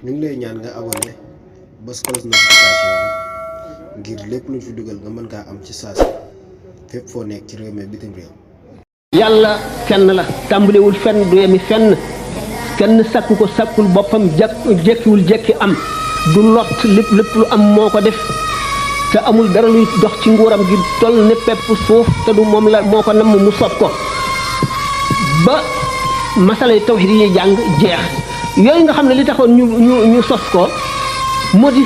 ñu ngi lay ñaan nga abonné bës cloche notification bi ngir lépp luñ fi dugal nga mën kaa am ci saa si fépp foo nekk ci réew mi bitim réew. yàlla kenn la tàmbalewul fenn du yemi fenn kenn sakku ko sakkul boppam jekkiwul jekki am du lot lépp lu am moo ko def te amul dara luy dox ci nguuram gi toll ne pepp suuf te du moom la moo ko namm mu sob ko ba masalay tawhid yi jàng jeex yooyu nga xam ne li taxoon ñu sos ko moo di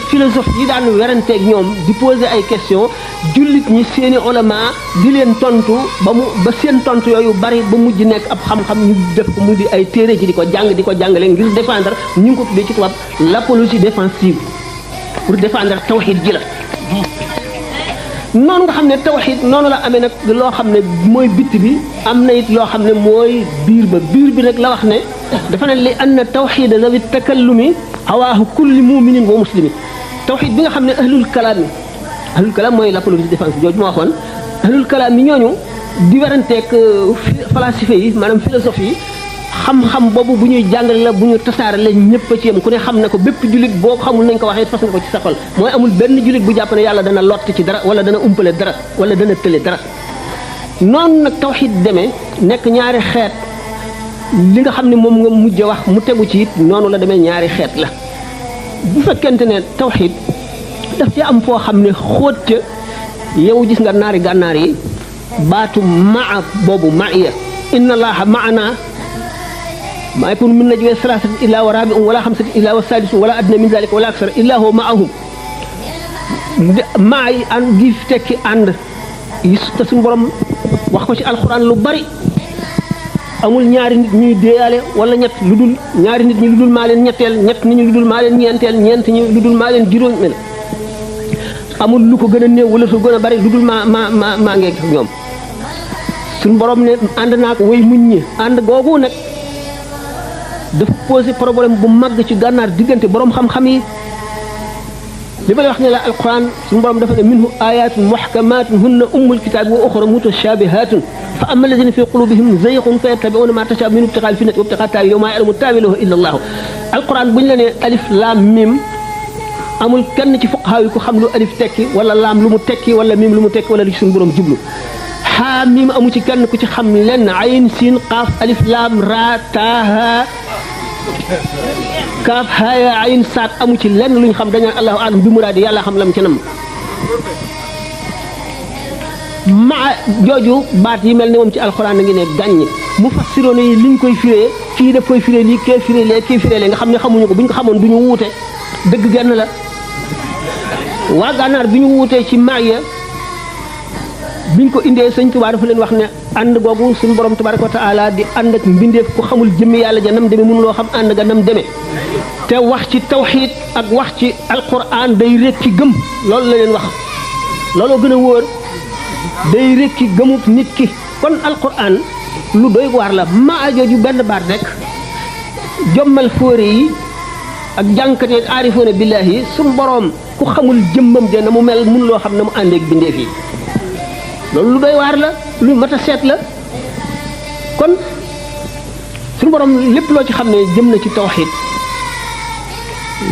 philosophe yi daan weranteeg ñoom di poser ay questions jullit ñi seeni ulama di leen tontu ba seen tontu yooyu bari ba mujj nekk ab xam-xam ñu def ko mu di ay téere ji di ko jàngale ngir défendre ñu ngi ko tuddee ci tubaab l'apologie défensive pour défendre tawhid ji la noonu nga xam ne tawhid noonu la amee nag loo xam ne mooy bitt bi am na it loo xam ne mooy biir bi nag la wax ne dafa ne li anna tawhid zawi takallumi hawaahu kulli muminin wa muslimi tawhid bi nga xam ne ahlul kalaam mooy l'apologie défensive jooju ma waxoon ahlul kalaam yi ñooñu di weranteeg falasife yi maanaam philosophe yi xam-xam boobu bu ñuy jàngale la bu ñu tasaare la ñëpp a ci yam ku ne xam na ko bépp jullit boo xamul nañ ko waxee fas nga ko ci sa xol mooy amul benn jullit bu jàpp ne yàlla dana lott ci dara wala dana umpale dara wala dana tële dara noonu nag tawhid demee nekk ñaari xeet li nga xam ne moom nga mujj wax mu tegu ci it noonu la demee ñaari xeet la bu fekkente ne tawhid daf ci am foo xam ne xóot ca yow gis nga naari gànnaar yi baatu maa boobu ma'iya inna allaha maana maa yakunu min najwa salaasatin illaa wa raabi'uhum wala xamsatin illaa wa saadisuhum wala adnaa min zaalika wala aksara illaa huwa ma'ahum maa yi ànd gi tekki ànd yi te suñu borom wax ko ci alxuraan lu bari amul ñaari nit ñuy déeyaale wala ñett lu dul ñaari nit ñi lu dul maa leen ñetteel ñett nit ñi lu dul maa leen ñeenteel ñeent ñi lu dul maa leen juróomeel amul lu ko gën a néew wala su gën a bari lu dul maa ngeeg ñoom suñu borom ne ànd naa ko way muñ ñi ànd googu nag dafa posé problème bu mag ci gànnaar diggante borom xam-xam yi li ma lay wax ne la alquran suñu borom dafa ne minhu ayatun muhkamatun hunna ummul kitabi wa ukhra mutashabihatun fa amma alladhina fi qulubihim zayghun fayattabi'una ma tashabaha minhu ibtigha'a al-fitnati wa ibtigha'a ta'wilihi wa ma ya'lamu ta'wilahu illa Allah alquran buñ la ne alif lam mim amul kenn ci fuqaha yi ko xam lu alif tekki wala laam lu mu tekki wala mim lu mu tekki wala li suñu borom jublu haa mim amu ci kenn ku ci xam lenn ayn siin qaaf alif laam raa taaha kaaf haaya ayn saat amu ci lenn lu ñu xam dañu naan allahu alam bi muraadi yàlla xam lam ci nam maa jooju baat yi mel ne moom ci alxuraan a ngi ne gàññ mu fassiroon yi liñ koy firee kii daf koy firee lii kee firee lee kii firee lee nga xam ne xamuñu ko bu ñu ko xamoon du ñu wuute dëgg genn la waa gànnaar bi ñu wuutee ci maaya biñ ko indee sëñ Tuubaa dafa leen wax ne ànd googu suñu borom tabaaraka wa taala di ànd ak mbindeef ku xamul jëmmi yàlla ja nam demee mënuloo xam ànd ga nam demee te wax ci tawxiid ak wax ci alquran day rekki gëm loolu la leen wax looloo gën a wóor day rekki gëmub nit ki kon alquran lu doy waar la maa jooju benn baat rek jommal fóore yi ak jànkate ak aarifoona billaahi yi suñu borom ku xamul jëmmam ja na mu mel mënuloo xam na mu àndeek bindeef yi loolu lu doy waar la lu mat a seet la kon suñu borom lépp loo ci xam ne jëm na ci tawxiid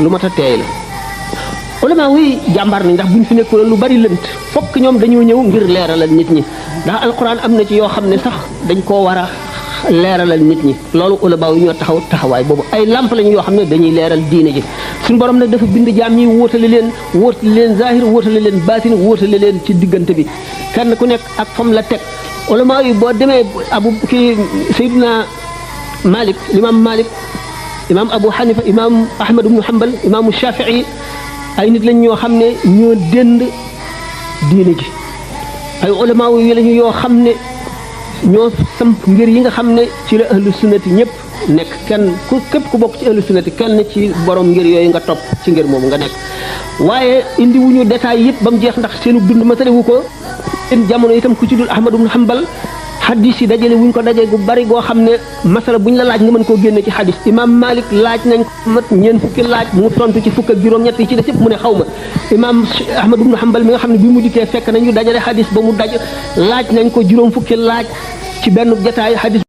lu mat a teey la ulama wuy jàmbaar nañ ndax buñ fi nekkoon lu bari lënt fokk ñoom dañoo ñëw ngir leeralal nit ñi ndax alquran am na ci yoo xam ne sax dañ koo war a leeralal nit ñi loolu ulama yi ñoo taxawaay boobu ay lamp lañu yoo xam ne dañuy leeral diine ji suñu borom nag dafa bind jaam ñi wóotale leen zahir wóotale leen baatin wóotale leen ci diggante bi kenn ku nekk ak fam la teg ulama yi boo demee Seydina Malik imam Abu Hanifa imam Ahmad ibn Hanbal imam Shafi'i ay nit lañ ñoo xam ne ñoo dënd diine ji ay ulama yi lañu yoo xam ne ñoo samp ngir yi nga xam ne ci la ahlu sunnati ñëpp nekk képp ku bokk ci ahlu sunnati kenn ci borom ngir yooyu nga topp ci ngir moomu nga nekk waaye indi wuñu détail yëpp ba mu jeex ndax seenu dund matalewu ko seen jamono itam ku ci dul Ahmad ibn Hanbal xadis yi dajale wuñ ko dajee gu bari goo xam ne masala buñ la laaj nga mën koo génne ci xadis imam Malik laaj nañ ko mat ñeent fukki laaj mu tontu ci fukk ak juróom-ñett yi ci des yëpp mu ne xaw ma imam Ahmad ibn Hanbal mi nga xam ne bi mu dikkee fekk nañu dajale xadis ba mu daj laaj nañ ko juróom fukki laaj ci benn jataay xadis